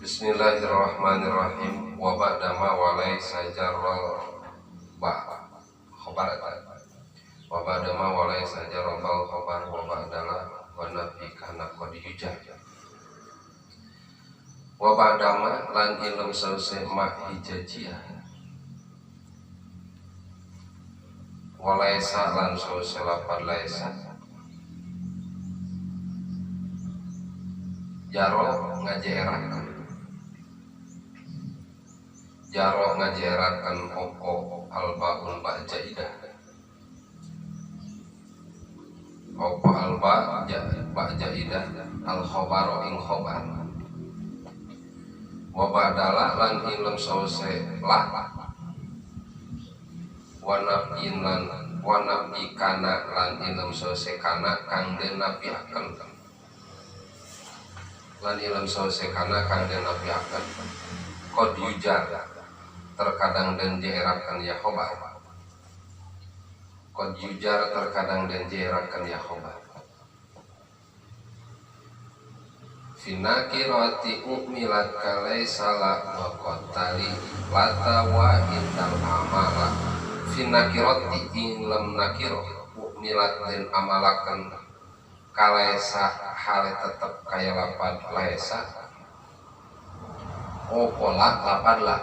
Bismillahirrahmanirrahim. Wa ba'dama wa laisa jarral ba khabar wa ba'dama wa laisa jarral khabar wa ba'dala wa nafi kana qad yujar wa ba'dama lan ilm sause ma hijajiyah wa laisa lan sause lapad laisa jaro ngajerakeun jaro ngajerakeun opo albaun ba jaidah opo alba ba jaidah al khabaro ing khobar wa badala lan ilm sause la wa nafin lan wa nafi kana lan ilm sause kana kang den nafiakeun lan ilm sause kana kang den nafiakeun qad yujar terkadang dan dierakan ya khobar qad yujar terkadang dan dierakan ya khobar finakirati umilat kalaisala wa qatali lata wa indal amala finakirati ing lam nakiro umilat den amalakan kalaisa hale tetep kaya lapad laesa opola lapad la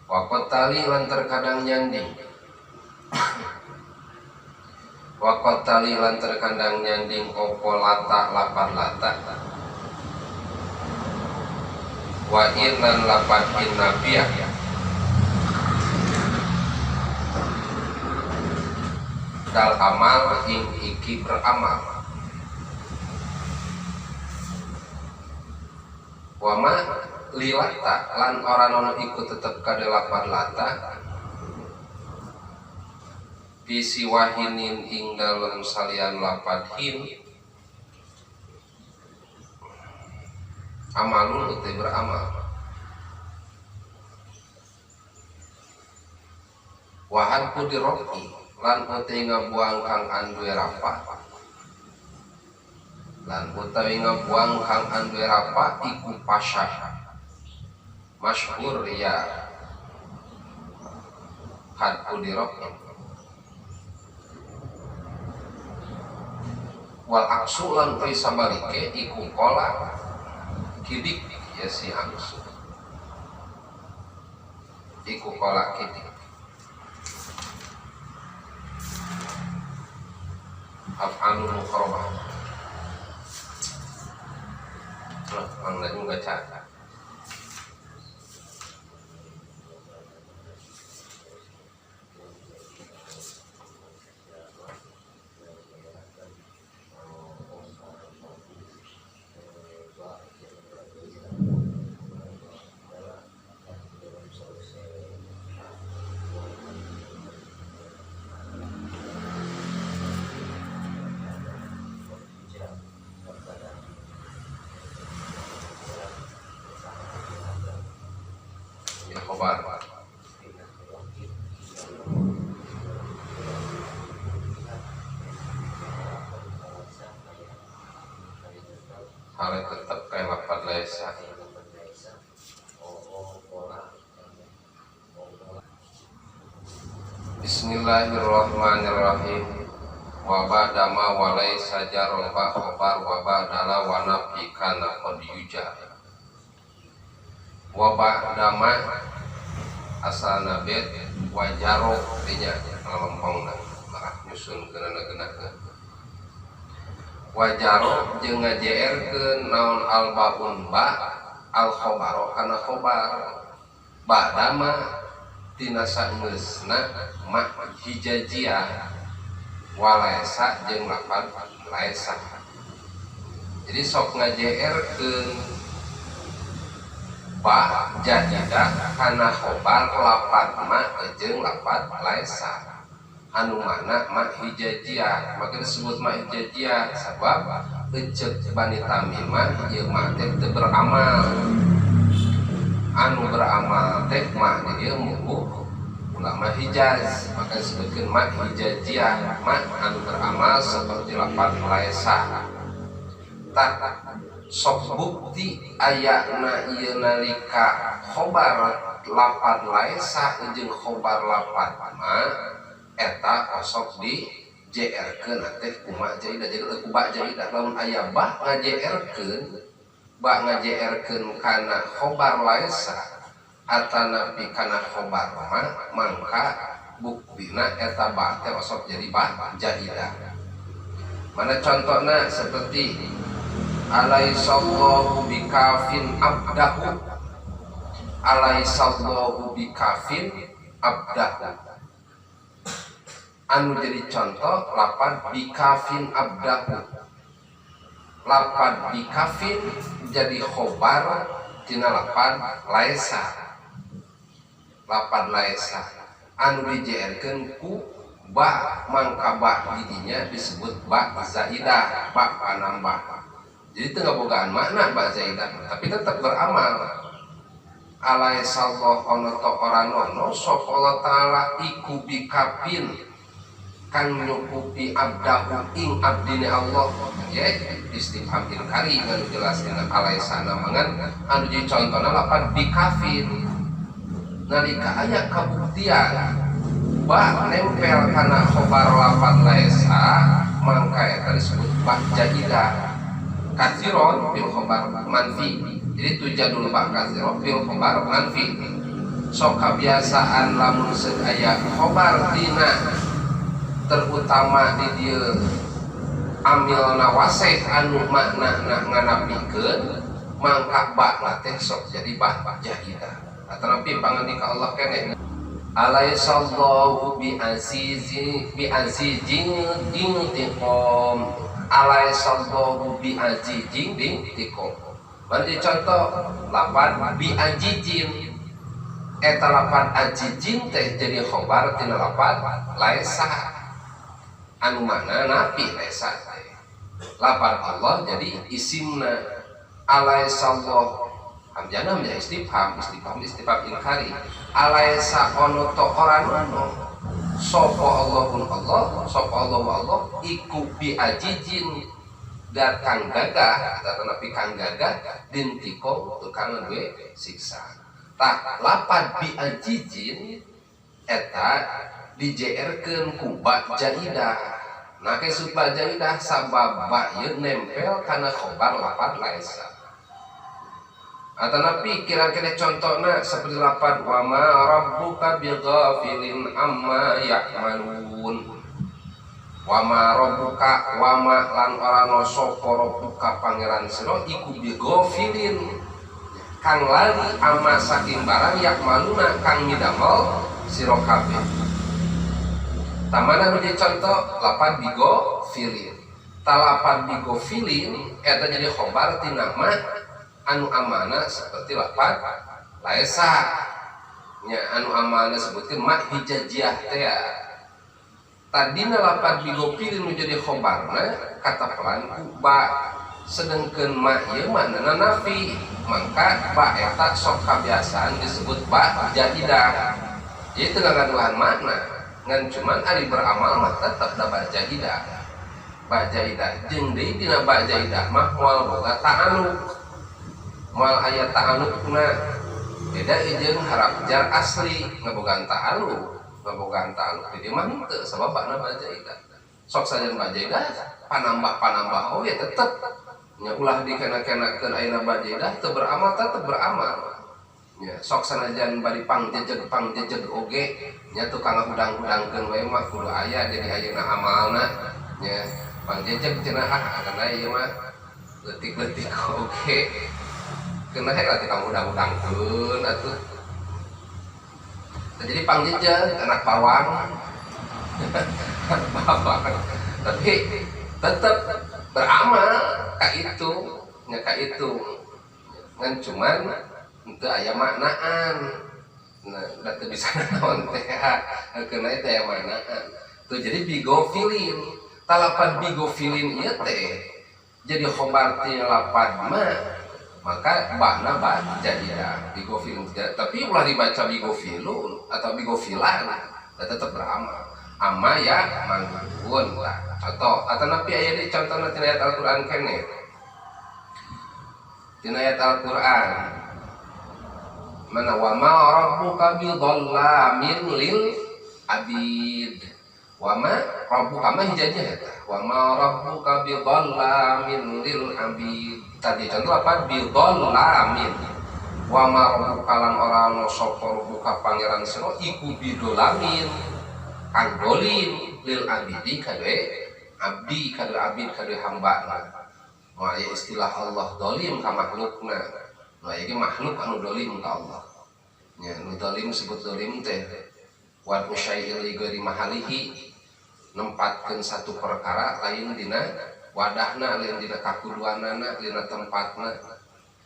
wa qatali lan terkadang nyanding wa qatali lan terkadang nyanding opo lata lapad lata wa in lan lapad in nafiyah dal amal ing iki beramal wa ma lilata lan ora nono iku tetep kade lapad lata bisi wahinin ing dalem salian lapad hin amalun uti beramal wahan kudiroki lan uti ngabuang kang anduwe rapa lan utawi ngabuang kang anduwe rapa iku pasha masyhur ya hadku diroki wal aksu lan pri sabalike iku kola kidik ya si aksu iku kola kidik af'alul muqarrabah nah, mang lagi baca. Khobar hale tetep kaya lapad laisa. Bismillahirrahmanirrahim. Wa ba'dama wa laisa jarul ba khobar wa ba'dala wa nafi kana qad yujar wa ba'dama asalna bet wajaro dinya lalompongna marah nyusun keuna-keuna wajaro jeung ngajeerkeun naon albaun ba al khabaro kana khobar ba'dama tina saeusna ma hijajiyah walaisa jeung lapad laisa. Jadi sok ngajeerkeun ba jadidah kana khobar lapad ma jeung lapad laisa anu mana ma hijajiyah maka disebut ma hijajiyah sabab eceuk Bani Tamim mah ieu mah teh teu beramal anu beramal teh mah ieu mungguh ulama Hijaz maka disebutkeun ma hijajiyah ma anu beramal seperti lapad laisa. Tah Sok bukti ayana ieu nalika khobar lapad laisa jeung khobar lapad ma eta osok di JR-keun teh ku ma jaidah, jadi ku ba jaidah. Lamun aya ba nga-JR-keun, ba nga-JR-keun kana khobar laisa atanapi kana khobar ma, mangka buktina eta ba teh osok jadi ba jaidah. Mana contohna? Seperti alaisallahu bikafin abdahu. Alaisallahu bikafin abdahu, anu jadi contoh lapad bikafin abdahu. Lapad bikafin jadi khobar tina lapad laisa. Lapad laisa anu dijerkeun ku ba, mangka ba didinya disebut ba zaidah, ba panambah. Jadi teu ngabogaan makna ba zaidah, tapi tetap beramal. Alaisallahu ono to ora nono sapa Allah taala iku bikafin kang nyukupi abdahu ing abdine Allah. Ya, istifham inkari anu jelas dina alaisana mangan anu jadi contona lapad bikafin. Nalika aya kabuktian ba nempel kana khobar lapad laisa, mangka eta disebut ba jaidah katsiron fil khobar manfi. Jadi tujadul ba katsiron fil khobar manfi. Sok kabiasaan lamun seuk aya khobar dina, terutama di dieu amil nawaseh anu makna nganapikeun, mangka ba teh sok jadi ba jaidah. Atanapi pangandika Allah keneh, alaisallahu bi azizi bi azizin dintiqam. Alaisallahu bi azizin dintiqam. Mana contoh lapan bi azizin, eta lapan azizin teh jadi khobar tina lapan laisa anu mana napi laisa teh. Lapan Allah jadi isimna. Alaisallahu hamzahna hamzah istifham, istifham istifham inkari. Alaisa ono to ora ono sapa Allahun Allah, sapa Allah Allah iku bi ajijin datang gagah atau napi kang gagah dintiko tukang duwe siksa. Tah lapad bi ajijin eta di-JR-keun ku ba jaidah. Nah, kesut ba jaidah sabab ba ieu nempel kana khobar lapad laisa. Atanapi kira-kira contohna seperti lapad wa ma rabbuka bighafilin amma ya'malun. Wa ma rabbuka, wa ma lan ora no sapa rabbuka pangeran sira iku bighafilin kang lali amma saking barang ya'maluna kang midamel sira kabeh. Tamana nu jadi contoh lapad bighafilin. Talapan bighafilin eta jadi khobar tina ma anu amana seperti lapad laesa nya, anu amana sebutkeun ma hijajiah teh. Tadina lapad bighafilin nu jadi khobarna kata pelan ku ba, sedengkeun ma ieu maknana nafi, mangka ba eta sok kabiasaan disebut ba jaidah. Jadi teu ngagaduhan makna, ngan cuman ari beramal mah tetep da ba jaidah. Ba jaidah jeung deui dina ba jaidah mah moal boga ta'aluk, moal aya ta'alukna. Beda jeung harap jar asli ngabogaan ta'aluk, ngabogaan ta'aluk di dieu mah henteu sabab bakna ba jaidah. Sok sajan ba jaidah panambah-panambah oge tetep nya, ulah dikena-kenakeun ayeuna ba jaidah teu beramal, tetep beramal nya. Sok sanajan bari pangjejeg oge nya, tukang hudang-hudangkeun we mah kudu aya jadi ayeuna amalna nya. Pangjejeg cenah, ah kana ieu mah leutik-leutik oge kena lah tukang hudang-hudangkeun atuh. Nah, jadi pangjejeg anak bawang, bawang, tapi tetep beramal ka itu nya, ka itu ngan cuman henteu aya maknaan. Nah, da teu bisa naon teh keuna teh aya maknaan tuh. Jadi bigofilin, talapan bigofilin ieu teh jadi khobar ti lapad ma, maka bakna ba jadilah bigofilin. Tapi ulah dibaca bigofilun atau bigofilan, tetap beramal amma ya manggun lah. Atau napi aya di contohna tina ayat Al-Qur'an kene. Dina ayat Al-Qur'an mana wa ma rabbuka bidhallamin lil abid. Wa ma rabbuka mah hijajah eta. Wa ma rabbuka bidhallamin lil abid. Tadi contoh apa bidhallamin. Wa ma rabbuka lan ora ana sapa rabbuka pangeran sira iku bidhalamin kang dolim lil abidi kadue abdi kadue abid kadue hamba. Wah ya istilah Allah dolim ka makhlukna. Nah iki makhluk anu dolim ka Allah. Nya nu dolim sebut dolim teh wa usyai'il li ghairi mahalihi, nempatkeun satu perkara lain dina wadahna, lain dina kakuduanana, dina tempatna.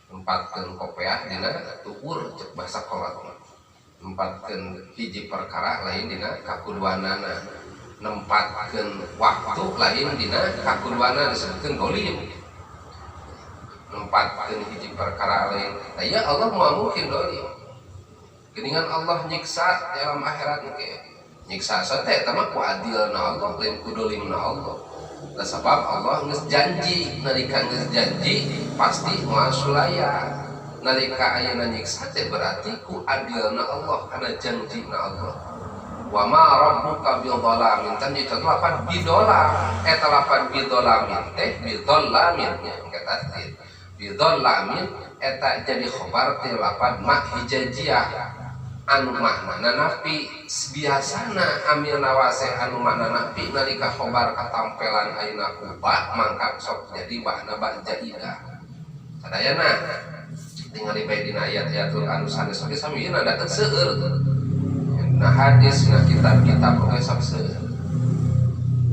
Nempatkeun kopeah dina tuur cek bahasa kolot. Nempatkeun hiji perkara lain dina kakuduanana, nempatkeun waktu lain dina kakuduanana disebutkeun dolim. Nempatkeun hiji perkara lain. Nah ya Allah moal mungkin dolim. Geningan Allah nyiksa dalam akhirat engke. Nyiksa teh eta mah ku adilna Allah lain ku dolimna Allah. Lah sabab Allah geus janji, nalika geus janji pasti moal sulaya. Nalika ayeuna nyiksa teh berarti ku adilna Allah kana janjina Allah. Wa ma rabbuka bidhalamin tan itu lapan bidola eta lapan bidhalamin teh bidhalamin nya kata teh bidhalamin eta jadi khobar teh lapan ma hijajiah anu maknana nafi. Biasana amil nawase anu makna nafi nalika khobar katampelan ayeuna ku ba mangka sok jadi makna ba jaidah. Sadayana tingali bae dina ayat-ayatul anu sanes oge sami nadakeun seueur. Nah hadis nah kitab-kitab oge sok seueur.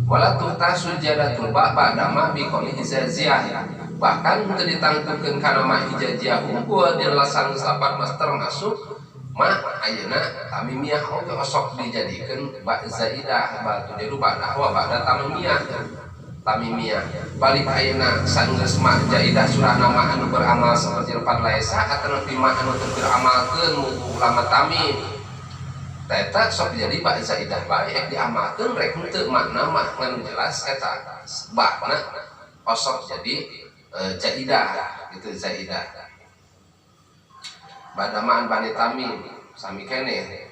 Wala tuhta sujadatul ba ba'da ma bi qouli hijaziah. Bahkan teu ditangtukeun kana ma hijaziah unggul dina lasan lapan mas termasuk ma ayeuna tamimiyah oge osok dijadikeun ba zaidah batu jadi ba'da wa ba'da tamimiyah. Tamimiyah balik ayeuna sanggeus ma jaidah surah nama anu beramal seperti lepat laesa atau ma anu teu beramalkeun ulama tamim. Eta sok jadi ba zaidah bae rek diamalkeun rek henteu makna mah ngan jelas eta bakna osok jadi jaidah gitu zaidah. Badamaan bani tamim sami keneh.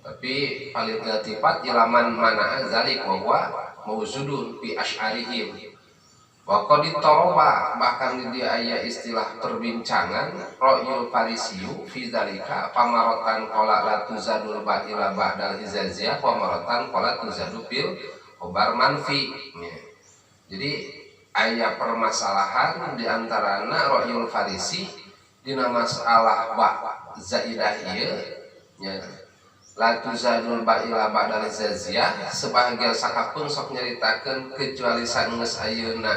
Tapi paling iltifat ilaman mana zalik wa huwa mawzudun fi asy'arihim. Wa qad toroba bahkan di dia aya istilah perbincangan ra'yul farisiyu fi zalika pamarotan qala la tuzadul ba ila ba'dal hizaziyah wa marotan qala tuzadu fil khobar manfi. Jadi aya permasalahan di antarana ra'yul farisi dina masalah ba zaidah ieu nya la tuzadul ba ila ba'dal hizaziyah sebahagian sakapeung sok nyaritakeun kecuali sanggeus ayeuna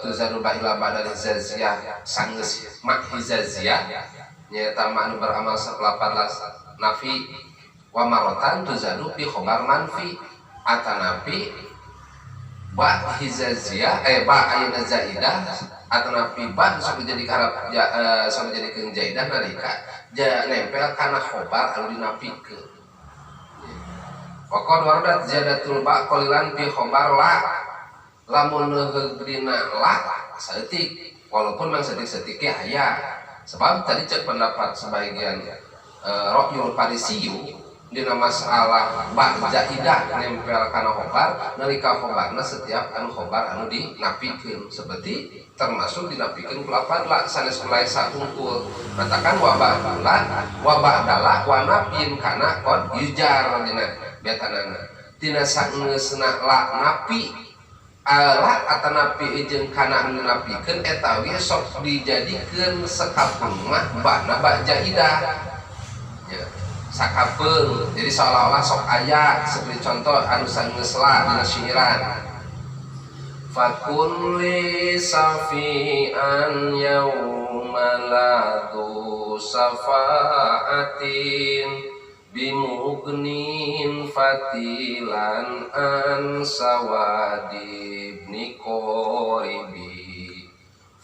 tuzadul ba ila ba'dal hizaziyah sanggeus ma hizaziyah nyaeta ma anu beramal sapelapan nafi wa marotan tuzadu fi khobar manfi atanapi ba hizaziyah ba ayeuna zaidah atanapi ba sok jadi karab sok dijadikeun zaidah nalika nempel kana khobar anu dinafikeun. Wa qad waradat ziyadatul ba qalilan fi khobar la lamun neuheug dina la saeutik walaupun mang saeutik-saeutik ge aya. Sebab tadi cek pendapat sebagian ra'yul farisiyu dina masalah ba zaidah nempel kana khobar nalika khobarna setiap anu khobar anu dinafikeun seperti termasuk dinafikeun kulapan la sanes kulaisa unggul matakan wa ba'dala wa ba'dala wa nafin kana qad yujar dina betanana dina sangeusna la nafi ala atanapi jeung kana anu dinafikeun eta we sok dijadikeun sekapeung mah ba'na ba zaidah ya sakapeung jadi seolah-olah sok aya seperti contoh anu sanggeus la dina syiiran fakun li safi'an yauma la du safaatin bimugnin fatilan an sawadibni qoribi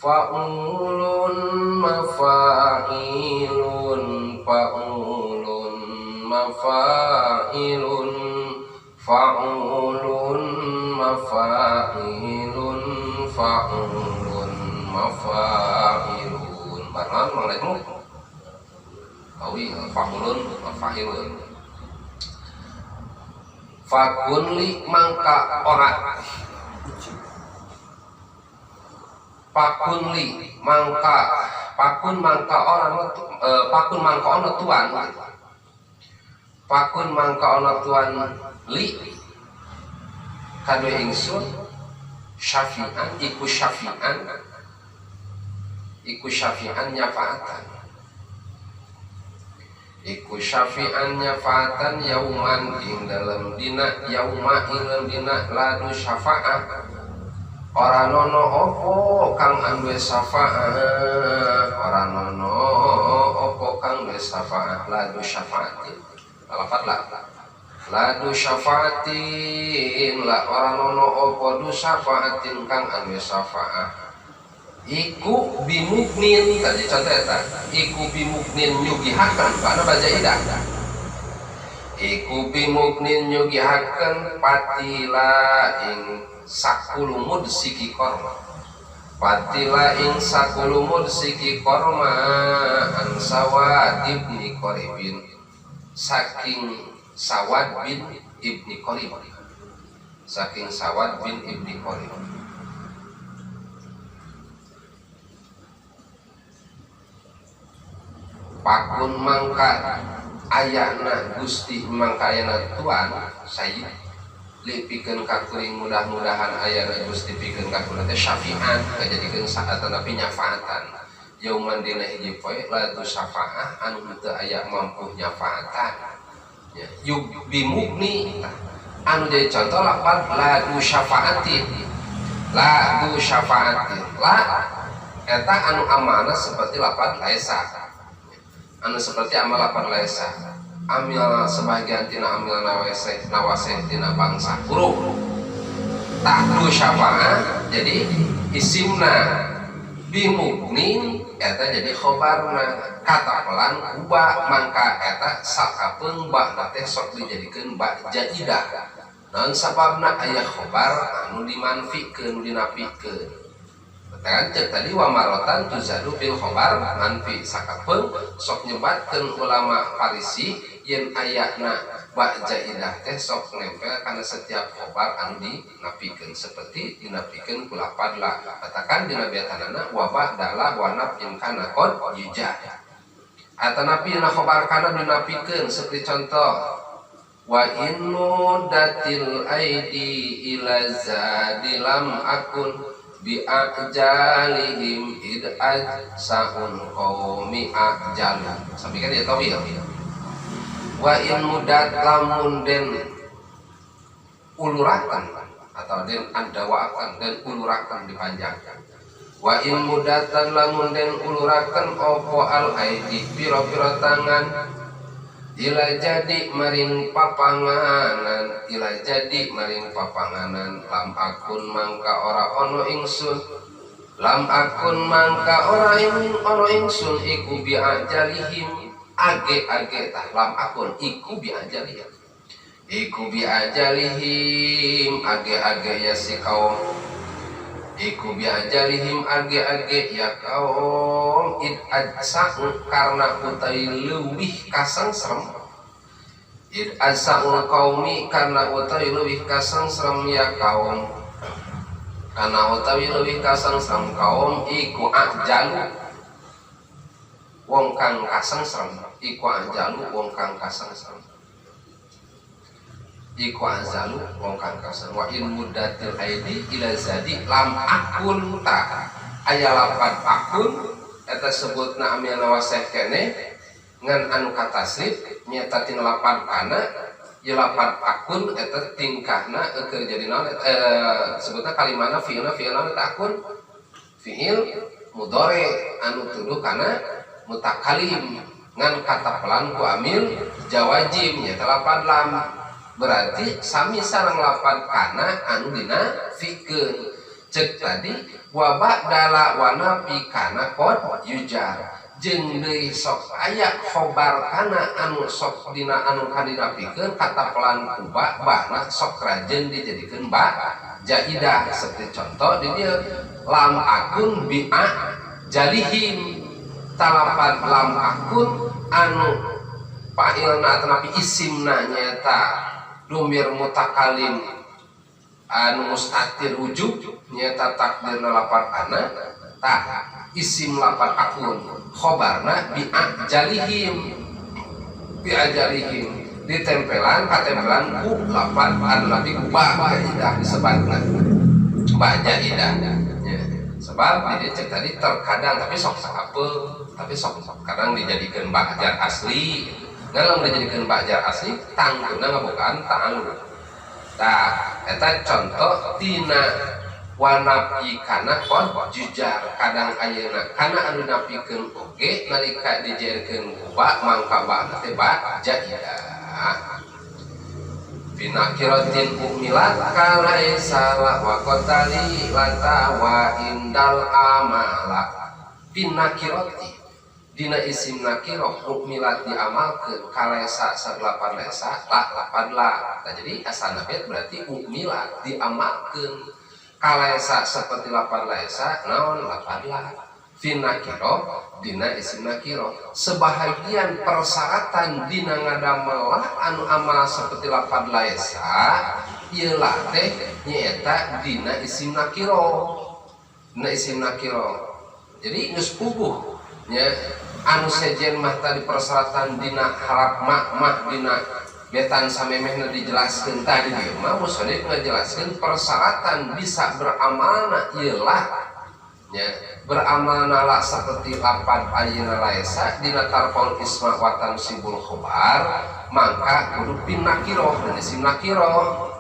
fa'ulun mafa'ilun fa'ulun mafa'ilun fa'ulun mafa'ilun fa'ulun mafa'ilun barang mang tawil fa'ulun mafa'ilun fakun li mangka ora pakun li mangka pakun mangka ora pakun mangka ono tuan pakun mangka ono tuan li kadue ingsun syafi'an iku syafi'an iku syafi'an nyafaatan iku syafi'an nyafaatan yauman ing dalem dina yauma ing dalem dina ladu syafa'ah ora nono opo kang anduwe syafaah ora nono opo kang duwe syafaah ladu syafaatin lafat la ladu syafaatin la ora nono opo du syafaatin kang anduwe syafaah iku bimuknin tadi contoh eta iku bimuknin nyugihaken kana baca idah iku bimuknin nyugihaken patila ing sakulumud siki korma patila ing sakulumud siki korma an Sawad ibni Qaribin saking Sawad bin ibni Qarib saking Sawad bin ibni Qarib pakun mangka ayana Gusti mangka ayana tuan sayyid li pikeun ka kuring mudah-mudahan ayana Gusti pikeun ka kuring teh syafi'an ngajadikeun saatan tapi nyafaatan yauman dina hiji poe ladu syafaah anu teu aya mampu nyafaatan ya yubimukni anu jadi contoh lapan ladu syafaatin la eta anu amanah seperti lapan laisa anu seperti amal lapan laisa amil sebagian tina amil nawaseh nawaseh tina bangsa huruf takdu syafaah jadi isimna bimuknin eta jadi khobarna kata pelan uba mangka eta sakapeung ba'na teh sok dijadikeun ba jaidah naon sababna aya khobar anu dimanfikeun nu dinapikeun kan cek tadi wa marotan tuzadu fil khobar manfi sakapeung sok nyebatkeun ulama Farisi yen ayana ba jaidah teh sok nempel kana setiap khobar anu dinapikeun seperti dinapikeun ku lapad la katakan dina biatanana wa ba'dala wa nafin kana qad yujah atanapi na khobar kana dinapikeun seperti contoh wa innudatil aidi ila zadilam akun bi ajalihim id ajsaun qaumi ajalu sampai kan dia tahu ya wa in mudat lamun den ulurakan atau den andawaakan den ulurakan dipanjangkan wa in mudatan lamun den ulurakan opo al aidi piro-piro tangan ila jadi maring papanganan ila jadi maring papanganan lam akun mangka ora ono ingsun lam akun mangka ora ono ingsun iku bi ajalihim age-age tah lam akun iku bi ajalihim iku bi ajalihim age-age ya si kaum iku bi ajalihim age-age ya kaum id ajsa'u karena utai leuwih kasengsrem id ajsa'ul qaumi karena utai leuwih kasengsrem ya kaum karena utawi leuwih kasengsrem kaum iku ajalu wong kang kasengsrem iku ajalu wong kang kasengsrem iku azalu wong kang kasang wa in muddatil aidi ila zadi lam akun ta aya lapan akun eta sebutna amil nawaseh kene ngan anu katasrif nyata tina lapan kana ieu lapan akun eta tingkahna keur jadi naon sebutna kalimana fi'ilna fi'ilna eta akun fi'il mudhari anu tuduh kana mutakalim ngan kata pelan ku amil jawajim nyata lapan lam berarti sami sareng lapan kana anu dina fikeun cek tadi wa ba'dala wa nafi kana qad yujar jeung deui sok aya khobar kana anu sok dina anu kadinapikeun kata pelan ku ba ba'na sok rajeun dijadikeun ba jaidah seperti contoh di dieu lam akun bi'a jalihim talapan lam akun anu fa'ilna atanapi isimna nyaeta domir mutakalim anu mustatir wujub nyaeta takdirna lapan ana tah isim lapan akun khobarna bi'a jalihim bi'a jalihim ditempelan katempelan ku lapan anu nabi ku ba jaidah disebatna ba jaidah ya. Sebab di cek tadi terkadang tapi sok apa tapi sok kadang dijadikan bakjar asli ngan lamun dijadikan bakjar asli tangtuna ngabogaan ta'alluq tah eta contoh tina wanapi kana qad jujar kadang ayeuna kana anu napikeun oge nalika dijerkeun ku ba mangka ba teh ba jaidah binakiratin umilat kalaisa la wa qatali lata wa indal amala binakirati dina isim nakirah umilat diamalkeun kalaisa sagelapan laisa la lapan la. Nah, jadi asalna berarti umilat diamalkeun kalaisa seperti lapan laisa naon lapan la finakiro dina isim nakiro sebahagian persyaratan dina ngadamel anu amal seperti lapan laisa ieu lah teh nyaeta dina isim nakiro dina isim nakiro. Jadi geus puguh nya anu sejen mah tadi persyaratan dina harap mak dina betan samemehna dijelaskeun tadi dieu mah musannif ngajelaskeun persyaratan bisa beramalna ieu lah nya beramal nala seperti lapan ayeuna laesa dina tarfal isma wa tansibul khobar mangka kudu pinakiroh dan isim nakiroh.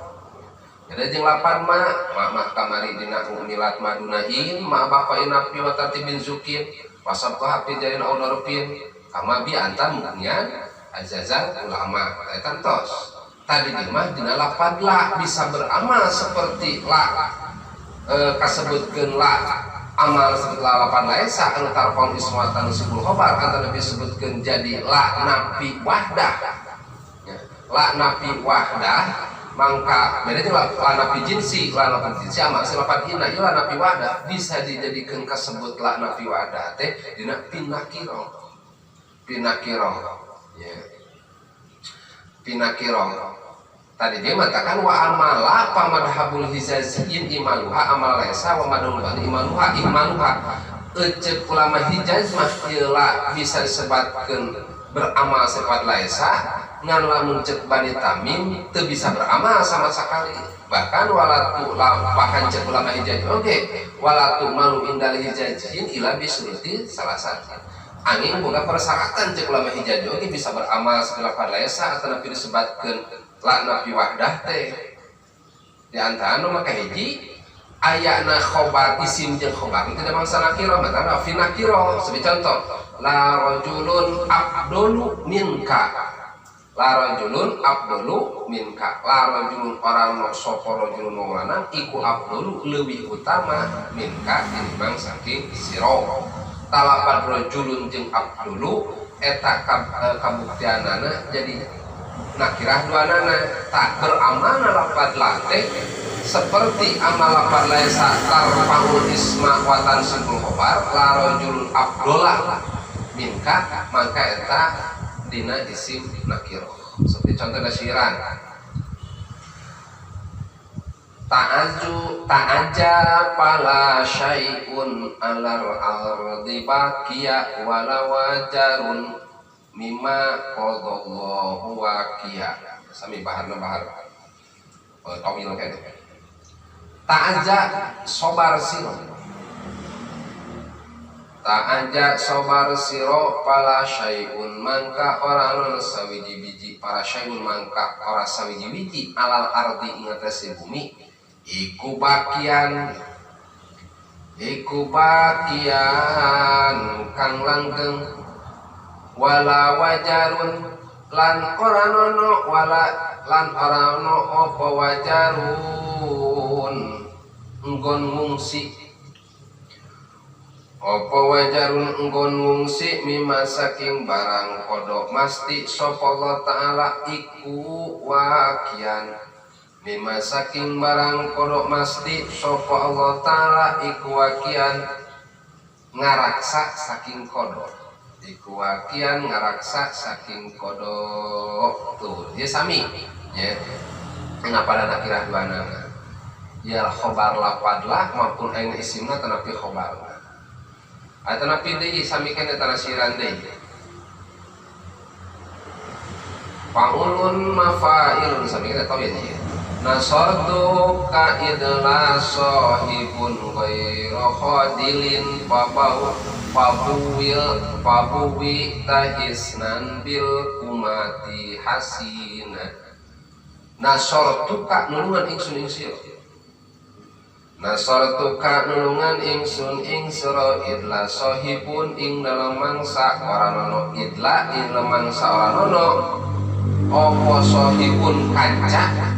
Jadi jeung lapan ma mah kamari dina umilat madunain ma baqa inafi wa tartibin zukin wasab hafi jarin au darfin kama bi anta mungkian azazal ulama eta tos tadi di mah dina lapan la bisa beramal seperti la kasebutkeun la amal sebut lalapan laesa anu tarfal isma tansibul khobar antara disebutkeun jadi la nafi wahdah ya, la nafi wahdah mangka beda jeung la nafi jinsi amal lapan inna ieu la nafi wahdah bisa dijadikeun kasebut la nafi wahdah teh dina pinakiro pinakiro ya pinakiro. Tadi dia mengatakan wa amala pamadhabul hijaziyin imaluha amal laisa wa madhul bani imaluha imaluha ecek ulama Hijaz mah ieu bisa disebatkeun beramal sifat laisa ngan lamun cek Bani Tamim teu bisa beramal sama sekali bahkan walatu bahkan cek ulama Hijaz oge walatu malu indal hijaziyin ila bisuruti salah satu angin boga persyaratan cek ulama Hijaz oge bisa beramal sifat laisa atau nabi disebatkeun la nafi wahdah teh di antara nu maka hiji ayana khobar isim jeung khobar itu ada mangsa nakiro maka nafi nakiro sebagai contoh la rajulun abdulu minka la rajulun abdulu minka la rajulun orang sapa rajulun wong lanang iku abdulu leuwih utama minka tinimbang saking sira talapan rajulun jeung abdulu eta kabuktianana jadi nakirah dua nana tak beramanah lapan late seperti amal lapan laisa tarfaul isma wa tansibul khobar la rajulun abdullah minka mangka eta dina isim nakirah seperti contoh nasiran ta'aju ta'aja pala syai'un alar ardi baqiya wala wajarun mimma qadallahu waqiya sami baharna bahar tawil kene ta'aja sobar siro ta'aja sobar siro pala syai'un mangka ora ana sawiji biji para syai'un mangka ora sawiji biji alal ardi ing atase bumi iku bakian kang langgeng wala wajarun lan ora ono wala lan ora ono apa wajarun nggon ngungsi apa wajarun nggon ngungsi mimma saking barang kodok masti sapa Allah taala iku wakian Mimma saking barang kodok masti sapa Allah Ta'ala iku wakian ngaraksa saking kodok. Iku wakian ngaraksa saking kodok. Tuh, dia sami ya. Kenapa ada nakirah dua nana? Ya khobar lapadlah maupun aina isimna tanapi khobarna. Atanapi deui sami kana tanasiran deui. Fa'ulun mafa'ilun sami kana tau ya nya. Nasartu ka idla sahibun ghairu khadilin fabau fabuwil fabuwi tahisnan bil kumati hasina. Nasartu ka nulungan ingsun ing sira. Nasartu ka nulungan ingsun ing sira idla sahibun ing dalem mangsa ora nono idla ing dalem mangsa ora nono apa sahibun kanca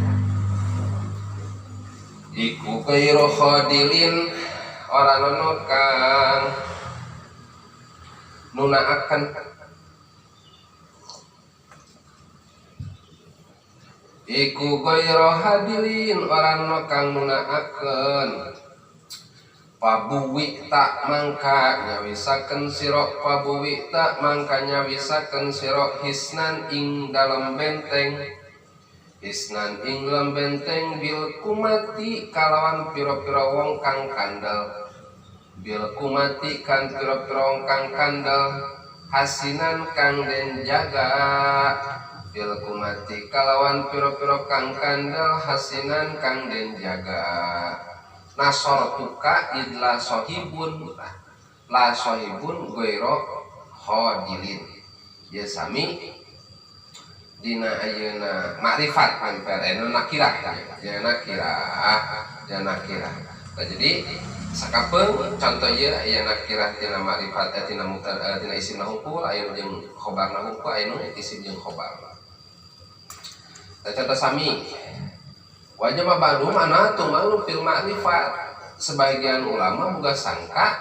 iku ghairu khadilin ora nono kang nunaaken iku ghairu hadilin ora nono kang nunaaken pabuwi tak mangka nyawisaken sira pabuwi tak mangka nyawisaken sira hisnan ing dalem benteng Isnan ing dalem benteng bil kumati kalawan pira-pira wong kang kandel bil kumati kang pira-pira wong kang kandel hasinan kang den jaga bil kumati kalawan pira-pira kang kandel hasinan kang den jaga. Nasartuka idla sahibun la sahibun ghairu khadilin. Ya sami dina ayeuna makrifat nempel anu nakirah ya nakirah ya nakirah. Nah, jadi sakapeung contoh ieu aya nakirah tina makrifat tina mutar tina isimna hungkul aya jeung khobarna hungkul aya nu isim jeung khobar. Nah, contoh sami wajib baru mana tuh malu fil makrifat. Sebagian ulama boga sangka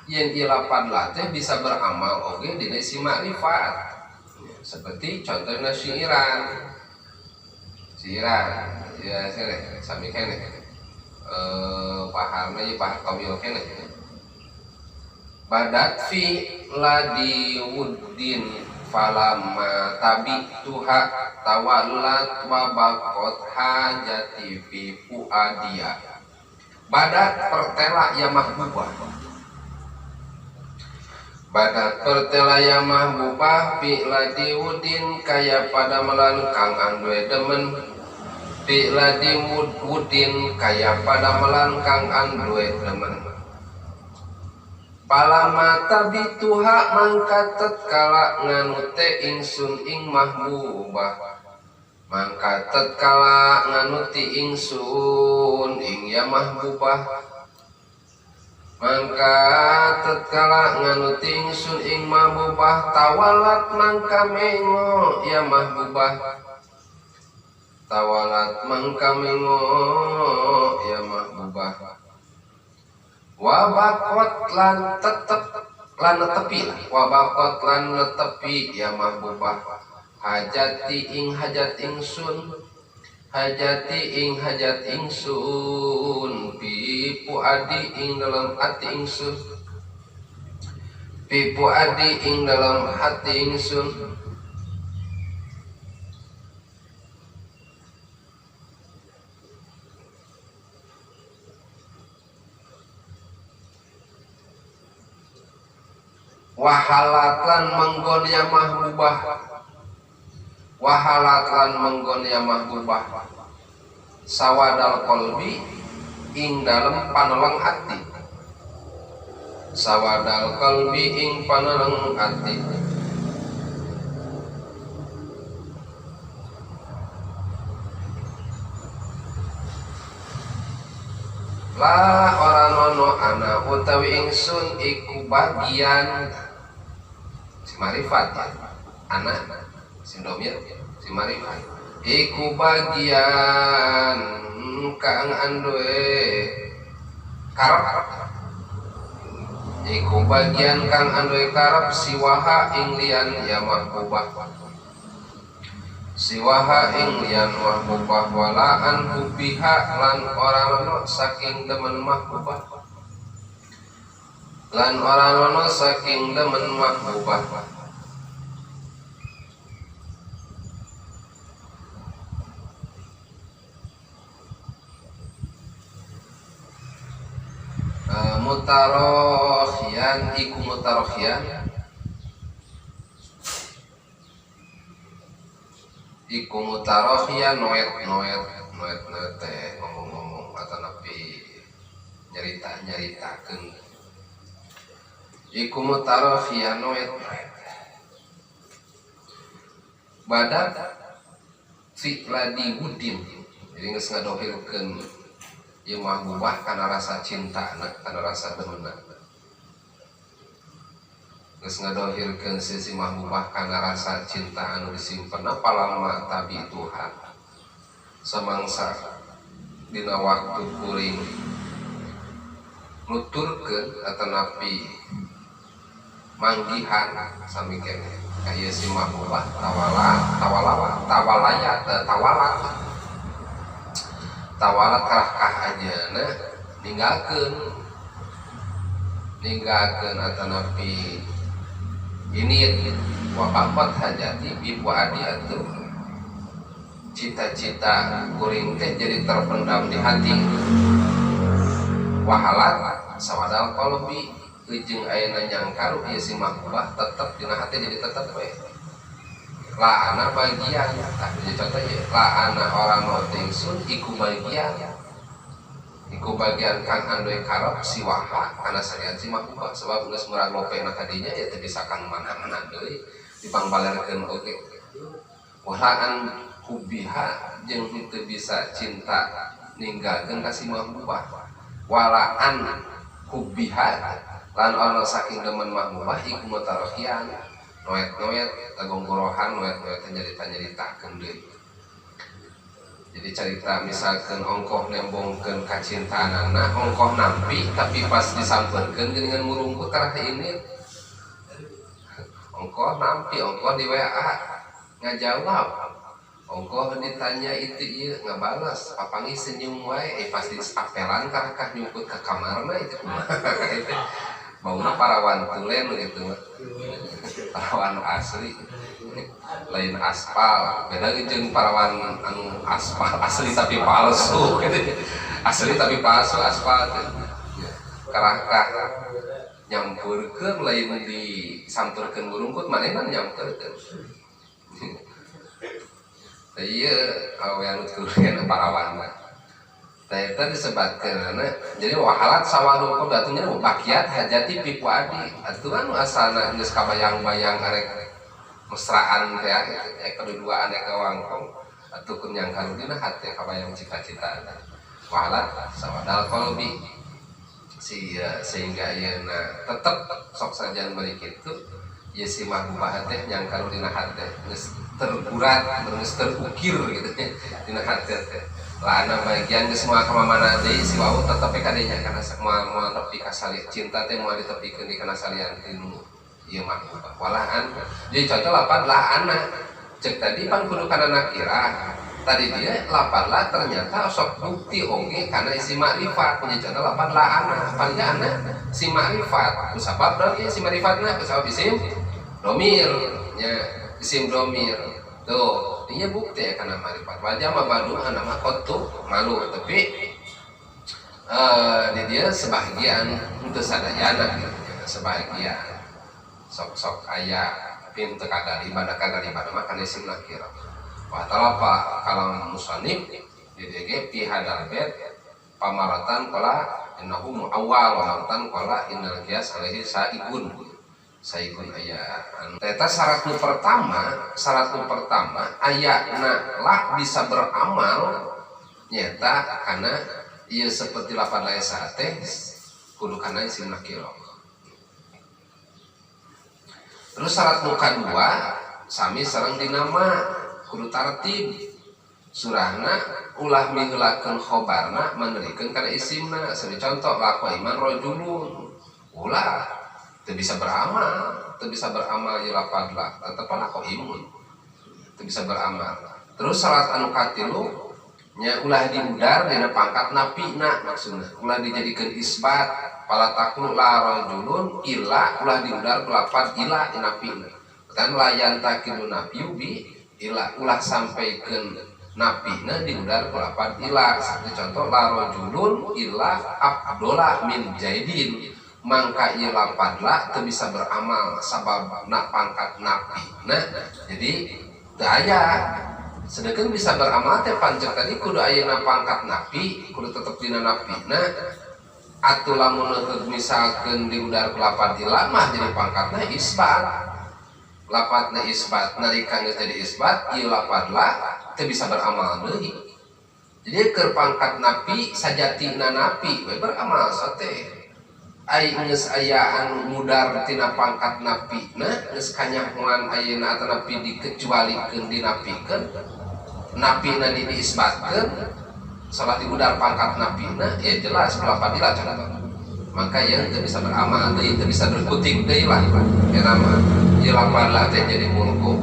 yen ieu lapad la teh bisa beramal oge dina isim makrifat. Seperti contohnya syiiran syiiran ya sini sami kene paharna ieu pahar tawil kene badat fi ladiuddin falamma tabi tuha tawallat wa baqat hajati fi fuadia. Badat pertela ya mahbubah. Badat pertela ya mahbubah fi ladiudin kaya pada melan kang anduwe demen fi ladiudin kaya pada melan kang anduwe demen. Palama tabituha mangka tatkala nganute ingsun ing mahbubah mangka tatkala nganuti ingsun ing ya mahbubah mangka tatkala nganuti ingsun ing mahbubah tawalat mangka mengo ya mahbubah tawalat mangka mengo ya mahbubah wabakot lan tetep lan netepi wabakot lan netepi ya mahbubah hajati ing hajat ingsun hajati ing hajat ingsun pipu adi ing dalam hati ingsun pipu adi ing dalam hati ingsun. Wahalat lan menggon ya mahbubah wahalat lan menggon ya mahbubah sawadal qalbi ing dalem paneleng ati sawadal qalbi ing paneleng ati. La ora nono ana utawi ingsun iku bagian si marifat ya. Ana si domir si marifat iku bagian kang anduwe karep iku bagian kang anduwe karep siwaha ing liyan ya mahbubah Siwaha ing liyan mahbubah walaan hubiha lan ora ana saking demen mahbubah lan ora ana saking demen mahbubah mutarokhian iku mutarokhian iku mutarokhian noet noet noet noet teh ngomong-ngomong atau napi nyerita nyeritakeun iku mutarokhian noet noet badak fi'ladi wudin jadi geus ngadohirkeun ieu mahbubah kana rasa cinta kana rasa demenna geus ngadohirkeun sisi mahbubah kana rasa cinta anu disimpenna palama tabi Tuhan samangsa dina waktu kuring nuturkeun atanapi manggihan sami keneh kaya si mahbubah tawala tawala tawalaya tawala tawala kerahkah anjeunna ninggalkeun ninggalkeun atanapi ini wabaqat hajati bi fuadi atuh cita-cita kuring teh jadi terpendam di hati wahalat sawadal qalbi jeung ayeuna nyangkaru ieu si mahbubah tetep dina hati jadi tetep we la ana bagian tah jadi contoh ieu la ana orang nu ingsun iku bagian kang andoy karep si waha kana salian si mahbubah sebab geus murag lopena kadinya ya teu bisa kang mana-mana deui dipangbalerkeun oge wahaan hubiha jeung teu bisa cinta ninggalkeun ka si mahbubah walaan hubiha lan ana saking demen mahbubah iku mutarokhian noet-noet tagonggorohan noet-noet nyarita-nyaritakeun deui. Jadi cerita misalkan ongkoh nembongkeun kacintaanana ongkoh nampi tapi pas disampeurkeun geuningan murungkut karah ini ongkoh nampi ongkoh di WA ngajawab ongkoh ditanya itu ieu ngabales papangi senyum wae pas disapelan karah kah nyumput ka kamarna itu kumaha itu bauna parawan tulen gitu parawan asli lain aspal beda jeung parawan anu aspal asli tapi palsu gitu asli tapi palsu aspal teh karah-karah nyampurkeun lain disampeurkeun burungkut manehna nyamperkeun teh ieu awe anu tulen parawan mah teh eta disebatkeun jadi wahalat sawadul qadatunya bakiat hajati fi fuadi atuh anu asalna geus kabayang-bayang arek mesraan teh ya keduduaan ya kawangkong atuh kun nyangka dina hate kabayang cita-cita wahalat sawadal qalbi si sehingga ayeuna tetep sok sajan bari kitu ieu si mahbubah teh nyangka dina hate geus tergurat geus terukir gitu dina hate teh lana bagian geus moal ka mana deui si wau tetep kadenya kana moal moal tepi ka sali cinta teh moal ditepikeun di kana salian tinu ieu mahbubah walaan jadi contoh lapan lah ana cek tadi pan kudu kana nakirah tadi dia lapan lah ternyata sok bukti oge kana isi makrifat punya contoh lapan lah ana palingnya ana si makrifat kusabab berarti si makrifatna kusabab isim domir nya isim domir tuh ini bukti ya karena makrifat wajah mah badu ana mah kotu malu tapi di dia sebagian untuk sadayana gitu sebagian sok-sok aya tapi untuk kadar ibadah mah kana isim nakirah wa talapa kalam musannif di DG fi hadal bait pamaratan qala innahu muawwal wa maratan qala innal qiyas alaihi sa'igun saikun aya eta syarat nu pertama ayana lah bisa beramal nyata karena ieu seperti lapan laesa teh kudu kana isim nakirah. Terus syarat nu kadua sami sareng dinama kudu tartib surahna ulah miheulakeun khobarna manerikeun kana isimna. Sami contoh laqo iman rajulun ulah teu bisa beramal ieu lapad lah tetep laqo imun. Teu bisa beramal. Terus syarat anu katilu nya ulah diudar dina pangkat napina, maksudna ulah dijadikeun isbat fala taqulu la rajulun illa, ulah diudar ku lapad illa di napina. Kan la yantaqilu nafyu bi illa, ulah sampaikeun napina diudar ku lapad illa. Seperti contoh la rajulun illa abdola min jaidin, mangka ieu lapad la teu bisa beramal sabab na pangkat napina jadi teu aya. Sedangkan bisa beramal teh pancet tadi kudu ayeuna pangkat napi, kudu tetep dina napina. Atuh lamun misalkeun diudar ku lapad illa mah jadi pangkatna isbat. Lapatna isbat, nalika geus jadi isbat ieu lapad la teu bisa beramal deui. Jadi keur pangkat napi sajatina napi we beramal sate. Ai geus aya anu mudar tina pangkat napina, geus kanyahoan ayeuna atanapi dikecualikeun dinapikeun, napina diisbatkeun, salah diudar pangkat napina, ya jelas lapad illa contoh. Maka yang teu bisa beramal deui, teu bisa berkutik deui lah. Ya nama ieu lapad la teh jadi mulku.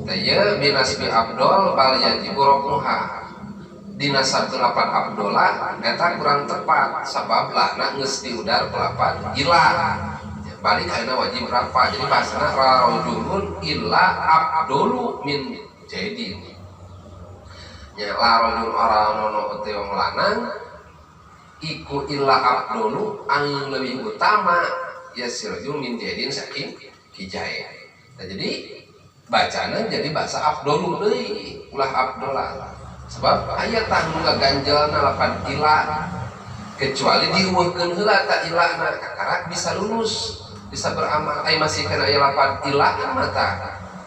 Teh ieu binasbi abdol bal yajibu rafnuha. Dinasab lapad abdola eta kurang tepat sabab lahna geus diudar ku lapad illa. Balik ayeuna wajib rafa. Jadi bahasana rajulun illa abdolu min jaidin. Nya la rajul ora ono teh wong lanang iku illa abdolu anu lebih utama ya sirajul min jaidin saking kijae. Nah, jadi bacana jadi bahasa abdolu deui ulah abdola. Sebab aya tah nu ngaganjelna lapan ila kecuali dieuweuhkeun heula ta ilana kakarak bisa lulus bisa beramal. Ai masih kana aya lapan ila mah tah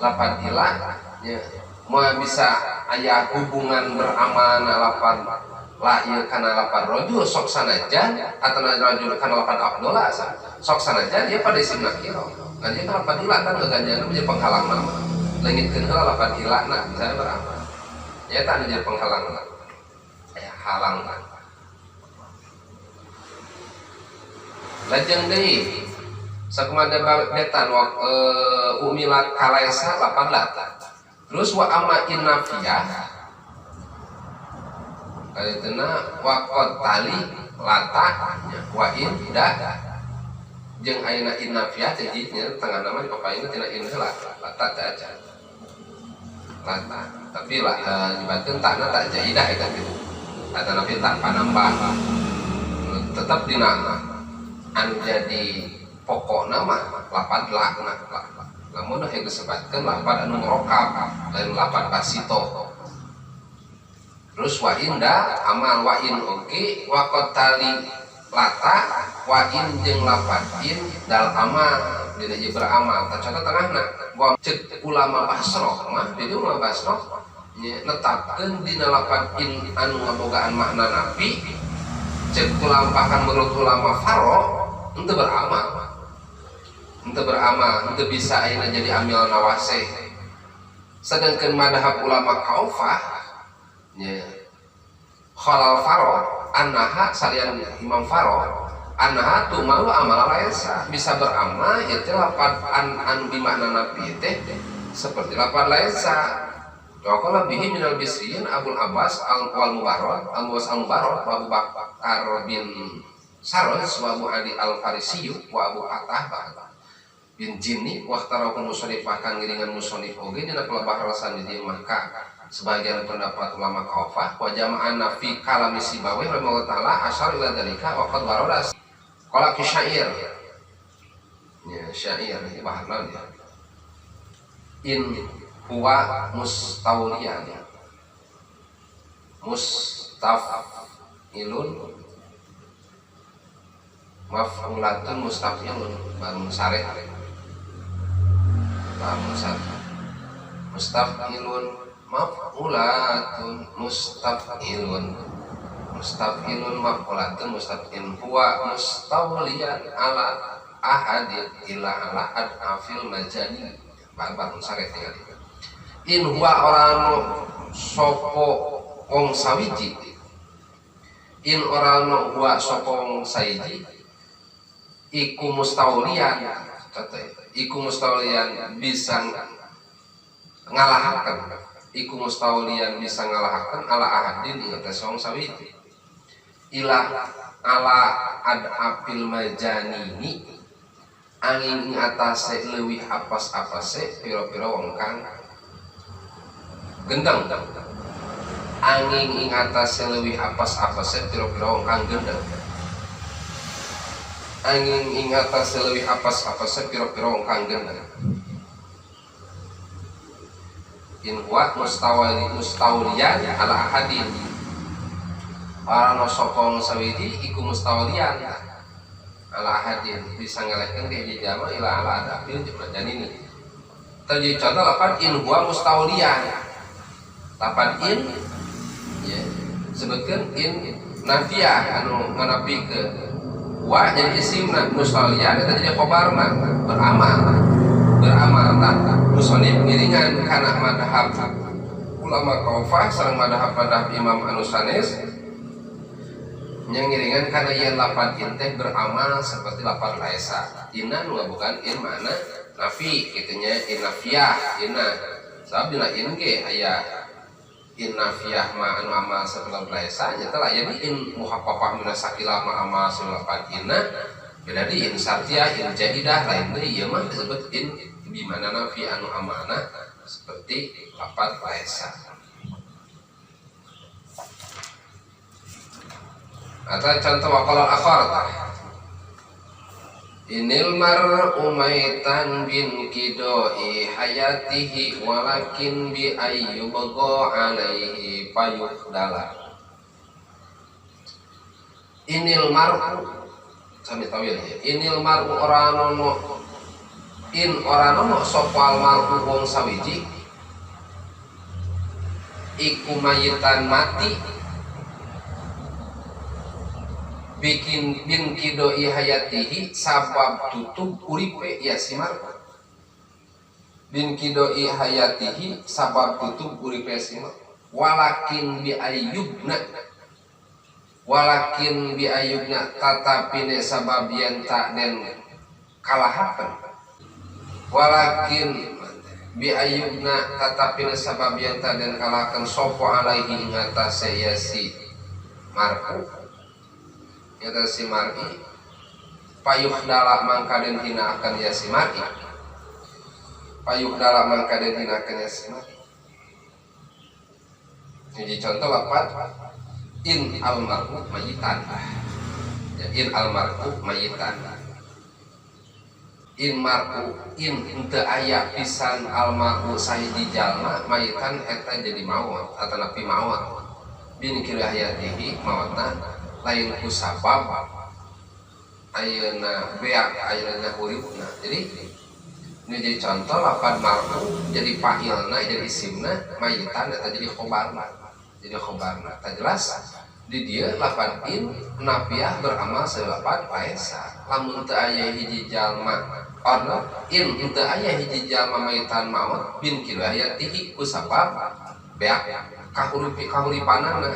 lapan ila nya moal bisa aya hubungan beramalna lapan la ieu kana lapan rajul sok sanajan atana rajul kana lapan abdola sok sanajan ieu pada isim nakira. Nah ieu kana lapan ila kan ngaganjelna menjadi penghalang mah. Leungitkeun heula lapan ilana bisa beramal. Ya tak jadi penghalang lah, ya halang lah. Lajeng deui sakumada betan wa umilat kalaisa lapan lata. Terus wa amma innafiyah kalitena wa qad tali lata wa in da jeung ayeuna innafiyah teh nya tengah nama dipapayna tina in heula lata teh aja. Lata tapi lah nyebatkeun takna tak jaidah eta teh. Atau nabi tak panambah. Tetap dina anu jadi pokokna mah lapad lakna. Lamun nu disebatkeun lapad anu murokab lain lapad basito. Terus wa inda amal wa in oge wa qatali lata wa in jeung lapad in dal amal dina ieu beramal. Tah contoh tengahna wa ceuk ulama Basrah mah di ulama Basrah netapkeun dina lapad in anu ngabogaan makna napi ceuk ulama bahkan menurut ulama Faro henteu beramal. Henteu beramal, henteu bisa ayeuna jadi amil nawase. Sedangkan madhab ulama Kaufah nya khalal Faro annaha salian Imam Faro annaha tumalu amal laisa bisa beramal ieu teh lapad an anu bimakna napi teh seperti lapad laisa. Wa qala bihi minal bisriyin Abul Abbas al wal Mubarak al Muwas al Mubarak wa Abu Bakar bin Saroj wa Abu Ali al Farisiyu wa Abu Fatah bin Jinni wa ikhtarahu musannif bahkan ngiringan musannif oge dina pelebah alasan di dieu maka sebagian pendapat ulama Kaufah wa jama'ana fi kalami Sibawi rahimahullah taala asyar ila dzalika wa qad warada qala ki syair ya syair ini bahan ya in huwa mustawliyan mustafilun maf'ulatun mustafilun bangun sare bangun sare mustafilun maf'ulatun mustafilun mustafilun maf'ulatun mustafilun huwa mustawliyan ala ahadin ila ala adafil majani bangun sare tinggal in huwa orano sopo wong sawiji in orano huwa sopo wong saiji iku mustaulian kata iku mustaulian bisa Ngalahakeun iku mustaulian bisa ngalahakeun ala ahadin ing atas wong sawiji ila ala adapil majanini angin ing atase leuwih apas-apase pira-pira wong kang gendeng angin ing atase leuwih apas-apase pira-pira wong kang gendeng angin ing atase leuwih apas-apase pira-pira wong kang gendeng in huwa mustawliyan ala ahadin ora ana sapa sawiji iku mustawliyan ala ahadin bisa ngalehkeun ka hiji jalma ila ala adapil majanini. Tadi contoh lapan in huwa mustawliyan lapan in ya sebutkeun in nafiah anu nganapikeun wa jadi isimna mustawliyan eta jadi khabarna beramal beramal tah musonif ngiringan kana madhab ulama Kufah sareng madhab Imam anu sanes nya ngiringan kana yen lapan in teh beramal seperti lapan laesa inna nu bukan in mana nafi kitu nya in nafiah inna sabab dina in ge aya in nafiah ma anu amal seperti laesa nya teh aya di in muhaffafah minasakila ma amal seperti lapan inna beda di in sartiah in jaidah lain deui ieu mah disebut in bimana nafi anu amanah seperti lapan laesa. Atau contoh waqala akhar inil mar'u maitan bin kidoi hayatihi walakin bi ayyubgha alaihi payuhdala. Inil mar'u sami tawil ya. Inil mar'u ora nono in ora nono sapa al mar'u wong sawiji iku mayitan mati bikin bin kidoi hayatihi sabab tutup uripe ya si mar'u bin kidoi hayatihi sabab tutup uripe si mar'u walakin bi ayyubna walakin bi ayyubna tatapine sabab yen tak den kalahakeun walakin bi ayyubna tatapine sabab yen tak den kalahakeun sapa alaihi ing atase ya si mar'u nyata si mar'i payuh dala mangka den hinaakan ya si mar'i payuh dala mangka den hinaakan ya si mar'i. Jadi contoh lapan in almar'u mayitan ya, in almar'u mayitan in mar'u in henteu aya pisan almar'u sahiji jalma mayitan eta jadi maot atanapi maot bin kira hayatihi maotna lain ku sabab ayeuna beak ayeuna huripna. Jadi ini jadi contoh lapan mar'u jadi fa'ilna jadi isimna mayitan eta jadi khobarna jadi khobarna. Tak jelas di dia lapan in nafiah beramal selapan laesa lamun teu aya hiji jalma orna in teu aya hiji jalma mayitan maot bin kilayatihi ku sabab beak kahuripi kahuripanana.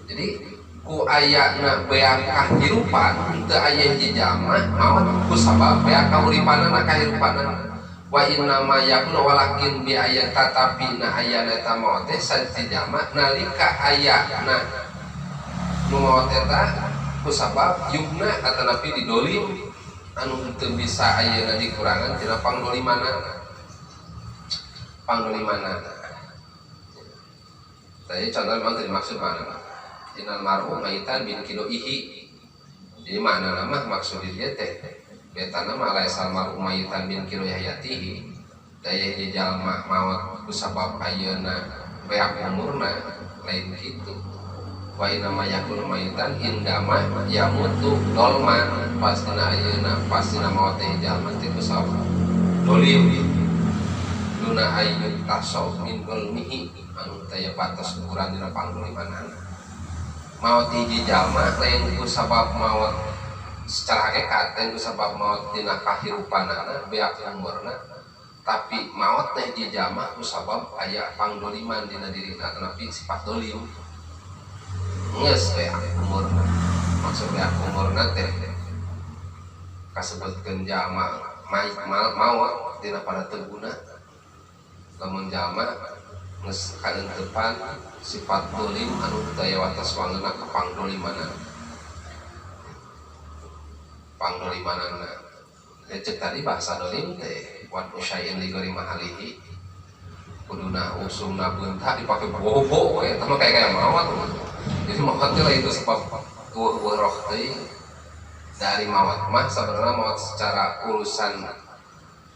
Jadi ku ayana beak kahirupan teu aya hiji jalma maot ku sabab beak kahuripanana kahirupanana wa inna ma yakun walakin bi aya tatapi na ayana eta maot teh sajti jalma nalika ayana nu maot eta ku sabab yubna atanapi didolim anu teu bisa ayeuna dikurangan tina pangdolimanana pangdolimanana. Tadi contoh memang teu dimaksud mana inal mar'u maitan bin kidoihi. Jadi makna nama maksud dia teh betana mah laisal mar'u maitan bin kidoi hayatihi daya hiji jalma maot ku sabab ayeuna beak umurna lain kitu wa inna ma yakunu maitan indama yamutu dolman pastina ayeuna pastina maot teh jalma teh ku sabab dolim duna ayyut tasaw min dolmihi anu taya batas ukuran dina pangdolimanana. Maot hiji jalma lain ku sabab maot secara hakikat lain ku sabab maot dina kahirupanana beak umurna tapi maot teh hiji jalma ku sabab aya pangdoliman dina dirina atanapi sifat dolim geus beak umurna maksud beak umurna teh kasebutkeun jalma maot dina pada teu guna. Lamun jalma geus kaentepan sifat dolim anu teu aya wates wangeunna ka pangdolimanana. Pangdolimanana. Ya cek tadi bahasa dolim teh wadu syai'in li ghairi mahalihi. Kuduna usumna beunta dipake bobo we eta mah kaya maot. Jadi maot teh lain sebab eueuh roh teuing. Dari maot mah sebenarnya maot secara urusan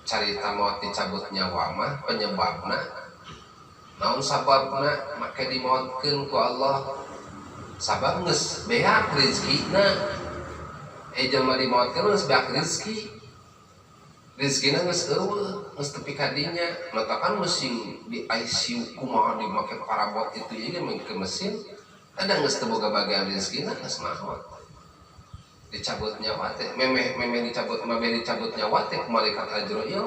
carita maot dicabut nyawa mah penyebabna naon sababna make dimaotkeun ku Allah sabab geus beak rezekina jelema dimaotkeun geus beak rezeki rezekina geus eueuh geus tepi ka dinya matakan mesin di ICU kumaha dimake parabot itu ieu ke mesin ada geus teu boga bagian rezekina geus maot dicabut nyawa teh memeh memeh dicabut memeh dicabut nyawa teh malaikat Azrail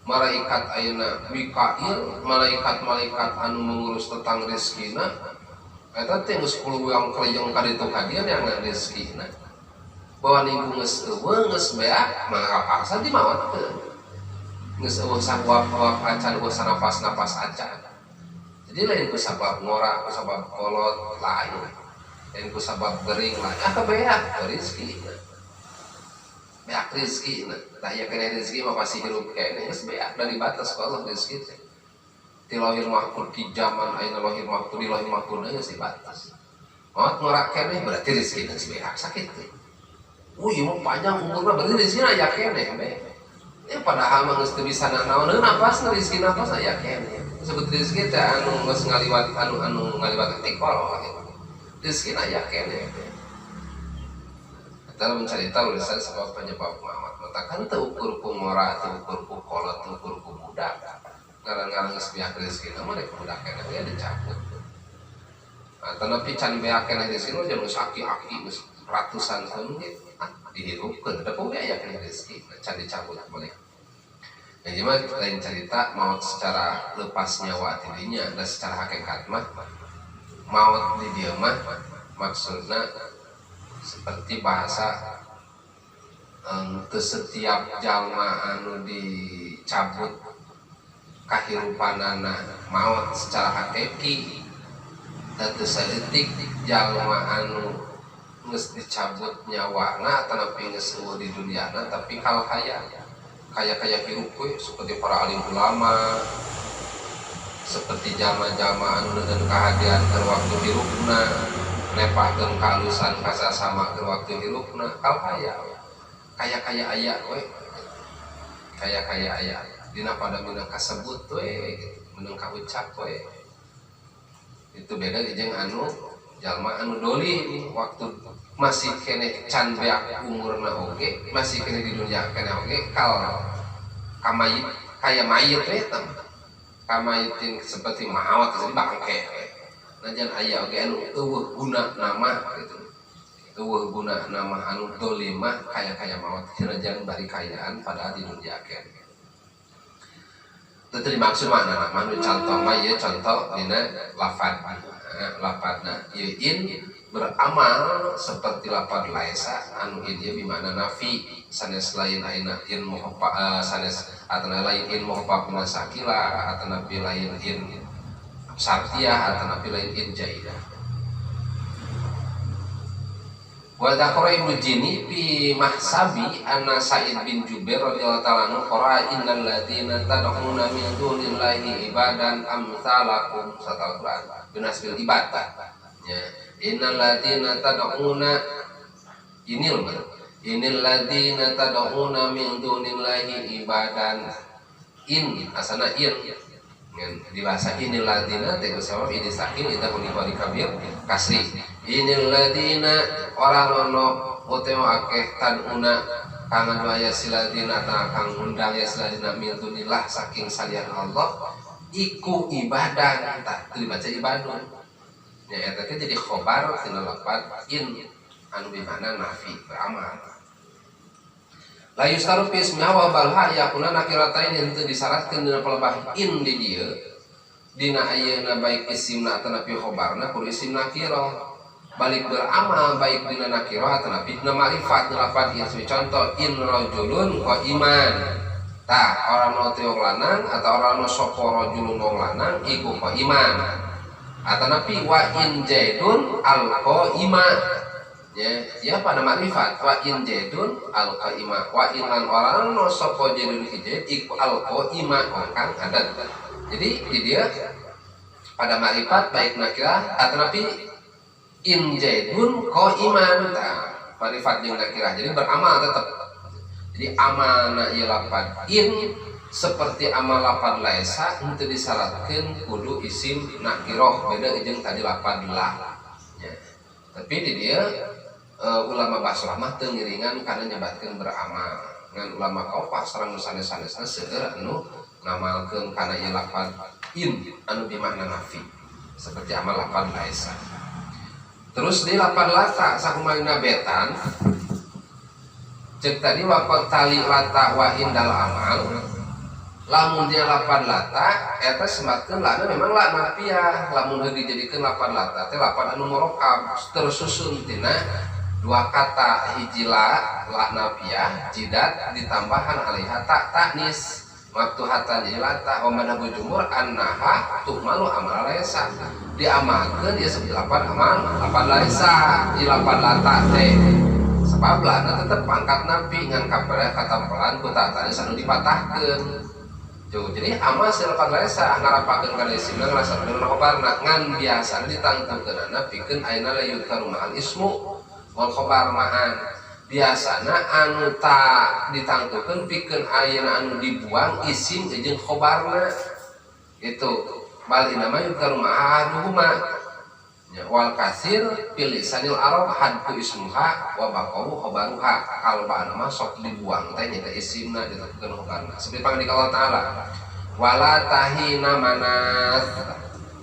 malaikat ayeuna Mikail malaikat-malaikat anu mengurus tentang rezekina eta teh geus kuluang kelejeng ka ditu ka dieu neangan rezekina bahwa ninggu geus eueuh geus beak maka paksa dimaotkeun geus eueuh sahuap-huap acan eueuh sanapas-napas acan jadi lain ku sabab ngora ku sabab kolot lain lain ku sabab gering lain ah kebeak rezeki beak rezeki nah ya kena rezeki mah pasti hirup kene geus beak dari batas ku Allah rezeki teh di lahir mahfud di zaman ayeuna lahir mahfud di lahir mahfud geus dibatas maot ngora keneh berarti rezeki geus beak sakit teh ieu mah panjang umurna berarti rezeki aya keneh be ya padahal mah geus teu bisa nanaon napasna rezeki napas aya keneh sebut rezeki teh anu geus ngaliwat anu ngaliwat tikol gitu rezeki aya keneh. Kita mencari tahu urusan sebab penyebab maut. Matakan teu ukur ku ngora, teu ukur ku kolot, teu ukur ku budak. Ngaran-ngaran geus beak rezeki mah rek budak keneh ge dicabut. Nah, tanapi can beak keneh rezeki mah geus aki-aki geus ratusan tahun ge dihirupkeun da poe aya keneh rezeki can dicabut boleh. Nah, jadi lain cerita maut secara lepas nyawa tidinya dan secara hakikat mah maut di dieu mah maksudna seperti bahasa teu setiap jalma anu dicabut kahirupanana maut secara hakiki dan teu saeutik jalma anu geus dicabut nyawana atanapi geus eueuh di duniana tapi kal haya kaya-kaya hirup we seperti para alim ulama seperti jalma-jalma anu neundeun kahadian keur waktu hirupna nepahkeun kaalusan kasasama keur waktu hirupna kal haya kaya-kaya aya we kaya-kaya aya dina pada meunang kasebut we gitu meunang kaucap we itu beda jeung anu jalma anu doli waktu masih keneh can beak umurna oge masih keneh di dunia keneh oge kal kamayit kaya mayit we tah kamayitin seperti maot jadi bangke najan aya oge anu eueuh guna nama gitu eueuh guna nama anu dolimah kaya-kaya maot sanajan bari kayaan padahal di dunia keneh teu dimaksud makna nama nu contoh mah ieu contoh dina lafad lafadna ieu in beramal seperti lafad laisa anu in ieu bimana nafi sanes lain ayeuna in muhaffa sanes atana lain in muhaffa sakila atana lain in sartiyah atana lain in jaidah. Wa dzakara Ibnu Jini fi mahsabi anna Sa'id bin Jubair radhiyallahu ta'ala anhu qara innal ladzina tad'una min dunillahi ibadan amsalakum satal Quran binasbil ibadah ya innal ladzina tad'una inil innal ladzina tad'una min dunillahi ibadan in asana in di bahasa innal ladzina teh sabab ini sakin itu punika kabir kasri innal ladzina ora ono utewa akeh tad'una kang anu aya siladina ta kang undang ya siladina min dunillah saking salian Allah iku ibadah tah dibaca ibadun ya eta teh jadi khobar tina lafaz in anu bimana nafi beramal la yustaru fi ismiha wa balha yakuna nakiratain henteu disyaratkeun dina pelebah in di dieu dina ayeuna baik isimna atanapi khobarna kudu isim nakirah balik beramal baik dina nakirah atanapi dina ma'rifat lafaz in contoh in rajulun qaiman Tah ora ana wong lanang atau ora ana sapa rajulun wong lanang iku qaiman. Atanapi wa in Zaidun al-qaima. Ya, ya pada makrifat wa in Zaidun al-qaima wa in lan ora ana sapa Zaidun hiji iku al-qaima wong kang adat. Jadi di dia pada makrifat baik nakirah atanapi in Zaidun qaiman. Tah makrifat jeung nakirah jadi beramal tetap. Jadi amalna ieu lapad in seperti amal lapad laisa henteu disyaratkeun kudu isim nakiroh beda jeung tadi lapad la. Ya. Tapi di dia ulama Basrah mah teu ngiringan kana nyebatkeun beramal. Ngan ulama Kufah sareng nu sanes-sanesna seueur anu ngamalkeun kana ieu lapad in anu bimakna nafi seperti amal lapad laisa. Terus di lapad lata sakumaha betan cek tadi waqat tali lata wa indal amal lamun dia lapan lata eta sematkeun lana memang la nafiah lamun heuh dijadikeun lapan lata teh lapan anu murakkab tersusun tina dua kata hiji la la nafiah jidat ditambahan alaiha ta ta'nis maftuhatan jadi lata wa madhabu jumhur annaha tuhmalu amal laisa diamalkeun ieu seperti lapan amal lapan laisa di lapan lata teh sebab lana tetep pangkat napi ngan kabarnya katampelan ku ta'nis anu dipatahkeun. Jadi amal silapan laisa ngarapakeun kana isimna ngrasanakeun khobarna ngan biasana ditangtukeunana pikeun ayeuna la yudkaru ma'al ismu wal khobar ma'an. Biasana anu ta ditangtukeun pikeun ayeuna anu dibuang isim jeung khobarna. Itu bal inama yudkaru ma'aduhuma. Ya, wal kasir pilisanil arab hadku ismuha wa baqau khobaruha. Kalau ba'na mah sok dibuang teh nyata isimna ditetapkeun khobarna. Seperti pangandika Allah Ta'ala wala tahina manas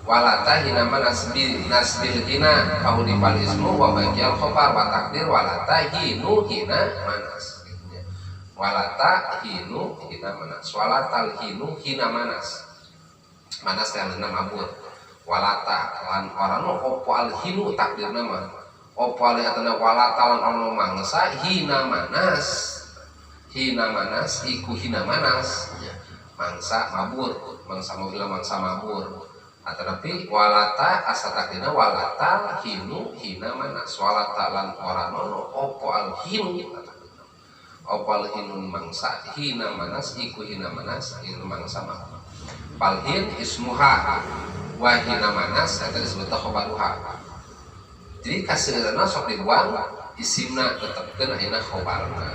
wala tahina manas bi nasbil hina fahudifal ismu wa baqiyal khobar wa takdir wala tahinu hina manas. Wala tahinu hina manas wala talhinu hina manas. Manas teh alena mabur. Walata lan ora no opo alhinu takdirna mah opo atana walata lan ono mangsa hina manas iku hina manas ya. Mangsa mabur mangsa mobil mangsa mabur atanapi walata asa takdirna walata hinu hina manas walata lan ora no opo alhinu opo alhinu mangsa hina manas iku hina manas hinu mangsa mabur palhin ismuha wa hina manas eta disebut khobaruha. Jadi kaseureuna sok dibuang isimna tetepkeun ayeuna khobarna.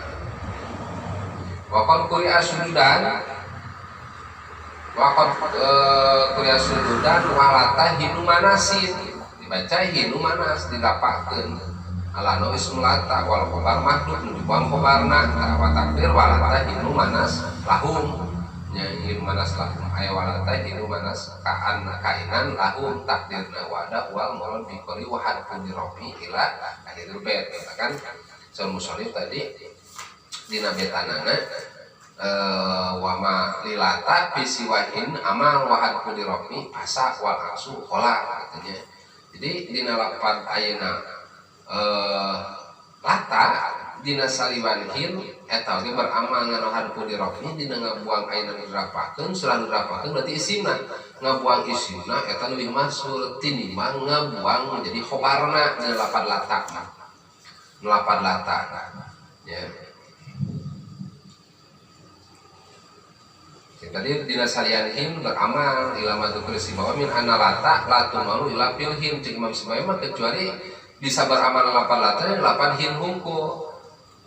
Wa qad quri'a sujudan wa qad quri'a sujudan walata hinu manasin dibaca hinu manas didapakeun alano ismu lata wal khobar mahdhuf dibuang khobarna wa takdir walata hinu manas lahum nya hinu manas lahum aya walata hinu manas kaan kainan lahum takdirna wada wal murad bi qori wa harfu dirofi ila akhirul bait. Kan saur musannif tadi dina betanana wama lilata fi siwahin amal wa harfu dirofi asa wal aksu khola katanya. Jadi dina lapan ayeuna lata dina saliwan hin eta oge beramal ngan harfu dirofi dina ngabuang ayeuna dirapakeun surah dirapakeun berarti isimna ngabuang isimna eta leuwih masyhur tinimbang ngabuang menjadi khobarna dina lapan lata lapan lata ya. Tadi dina salian hin beramal ilama dzukri sibawa min analata latu malu ila fil hin cek Imam Sibawa mah kecuali bisa beramal lapan lata lapan hin hungkul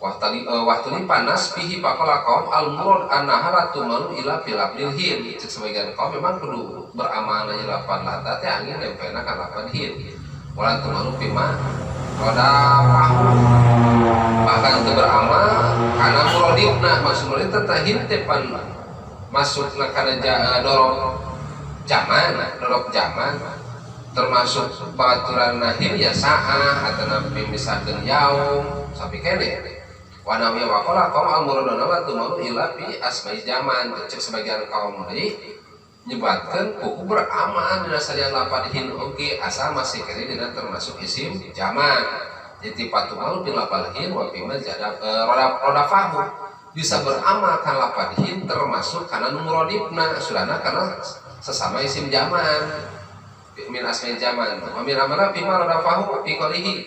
wahtuli panas pihi pakola kaum al murad annaha latu malu ila fil abdil hin cek sebagian kaum memang kudu beramal lapan lata teh angin nempelna ka lapan hin wala tumalu pima roda bahkan itu beramal kana muradibna maksud murad teh hin teh pan masukna kana dorong zaman termasuk pengaturan nahir ya sa'ah atau nabi misalkan yaum sampai kene wanawi waqala qaum al muraduna la tumaru ila fi asma'i zaman cek sebagian kaum deui nyebatkeun kuku beramal dina salian lapan hin oge asal masih kene dina termasuk isim zaman jadi patumalu bil lapal hin wa bima jada rodafahu Bisa beramal kan lapad hin termasuk karena nu muradifna sudahna karena sesama isim zaman min asmi zaman wa min amala fi ma radafahu fi qalihi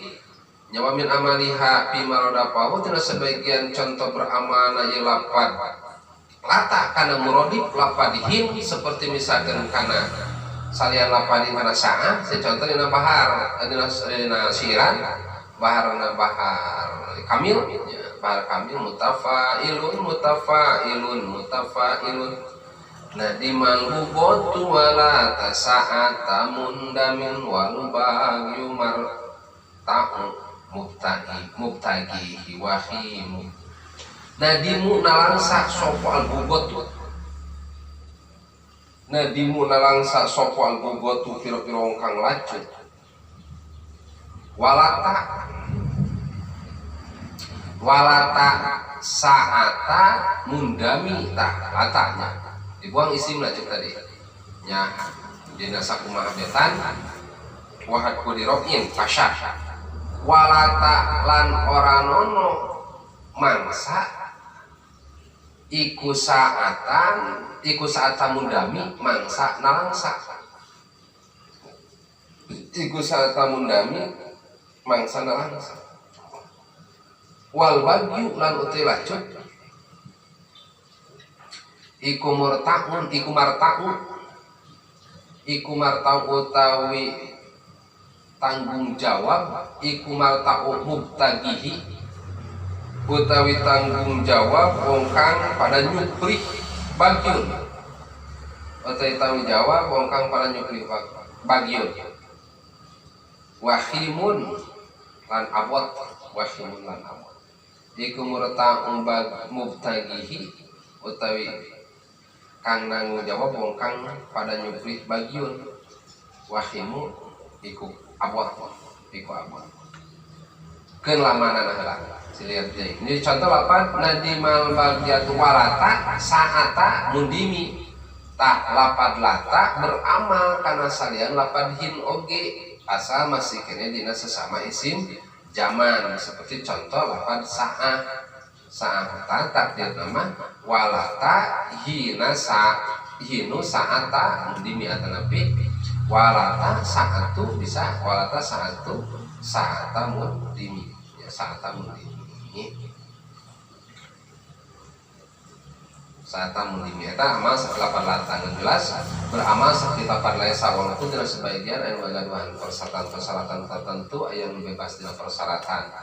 nyawa min amaliha fi ma radafahu tina sebagian contoh beramal ieu lapad lata kana muradif lapad hin seperti misalkan kana salian lapad hin kana sa'ah contoh dina bahar dina siiran baharna bahar kamil bahar kamil mutafailun mutafailun mutafailun nadimal hubotu wala tasa'ata mundamin walubag yumar ta'u mubtagi mubtagihi wahimu nadimu nalangsa sopo al-hubotu nadimu nalangsa sopo al-hubotu piro-piro kang lacut walata walata sa'ata mundami tah latanya dibuang isim lah cek tadi nya dina sakumaha betan wahad kudirofin fasya walata lan ora nono mangsa iku sa'atan iku sa'ata mundami mangsa nalangsa iku sa'ata mundami mangsa nalangsa wal bagyu lan uti lacut iku murtaun iku martau iku martau utawi tanggung jawab iku martau mubtagihi utawi tanggung jawab wong kang pada nyuprih bagyun utawi tanggung jawab wong kang pada nyuprih bagyun wahimun lan abot wahimun lan abot iku murta'un mubtagihi utawi kang nanggung jawab wong kang pada nyuprih bagyun wahimu iku abot iku abot keun lamanana heula silihat deui. Ini contoh lapan nadimal bagyatu walata sa'ata mundimi tah lapad lata beramal kana salian lapad hin oge asal masih kene dina sesama isim zaman seperti contoh lapad sa'ah sa'ata takdir nama walata hina sa hinu sa'ata mundimi atanapi walata sa'atu bisa walata sa'atu sa'ata mundimi ya sa'ata mundimi sa'ata mundimi eta amal lapad lata jelas beramal seperti lapad laisa walaupun tidak sebagian anu ngagaduhan persyaratan-persyaratan tertentu aya nu bebas dina persyaratan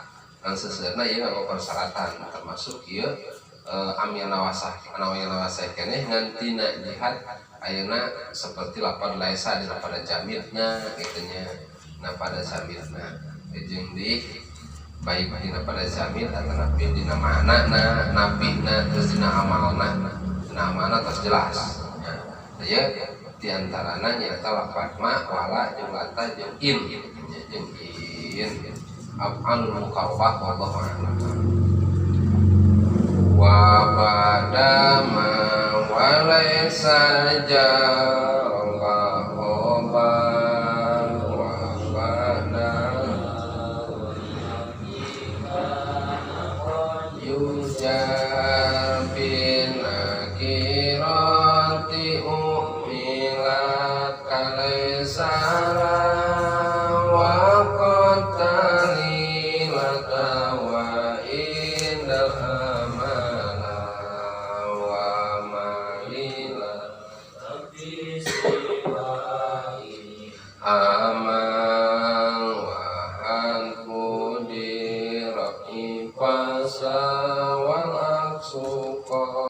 dan seseurna ieu nganggo persyaratan termasuk ieu amil nawasah amil nawasah keneh ngan tina jihad ayeuna seperti lapad laisa dina pada jamirna kitu nya na pada jamirna jeung di baik dina pada jamir atanapi dina maknana nabina terus dina amalna dina amalna terus jelas ya di antarana nyaeta lapad ma wala jeung lata jeung in jeung in af'alul muqarrabah wallahu a'lam wa badama walaysa